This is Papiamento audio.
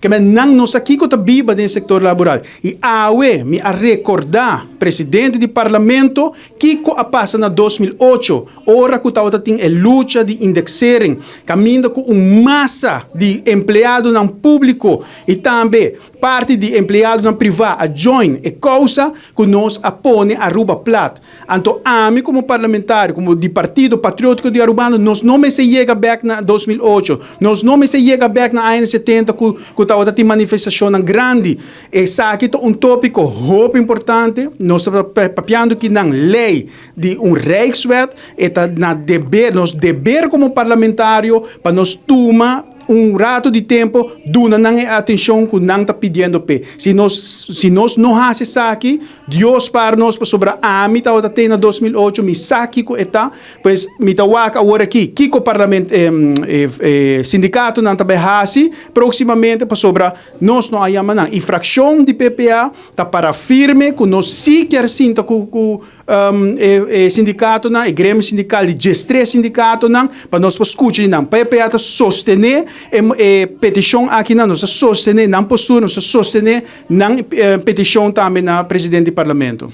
Ke men nan no sa kiko ta biba den sektor laboral. I awe mi a rekordá presidente di parlamento kiko a pasa na 2008, ora ku tabata tin e lucha di indexering, kaminda ku un masa di empleadonan públiko i tambe parti di empleadonan privá a join e kousa ku nos a pone Aruba plat. Anto ami komo parlamentario, komo di Partido Patriótiko di Arubano, nos no mester yega bèk na 2008, nos no mester yega bèk na añanan 70 ku tabata tin manifestashonnan grandi. Esaki ta un tópiko hopi importante. Nos ta papiando kinan lei di un Rijkswet, e ta na deber, nos deber komo parlamentario pa nos tuma un rato di tempo duna nan e atenshon ku nan ta pidiendo p'e. Si nos no hasi esaki, Dios spar nos, pasobra ami tabata te na 2008, mi sa kiko e ta. Pues mi ta wak awor aki kiko parlament sindikatonan ta bai hasi próksimamente, pasobra nos no a yama nan. I frakshon di PPA ta para firme ku nos sí kier sinta ku e sindikatonan, e gremio sindikal di 13 sindikatonan, pa nos por skucha di nan. PPA ta sostené e petishon aki nan, nos ta sostené nan postura, nos ta sostené nan petishon tambe na presidente di parlamento.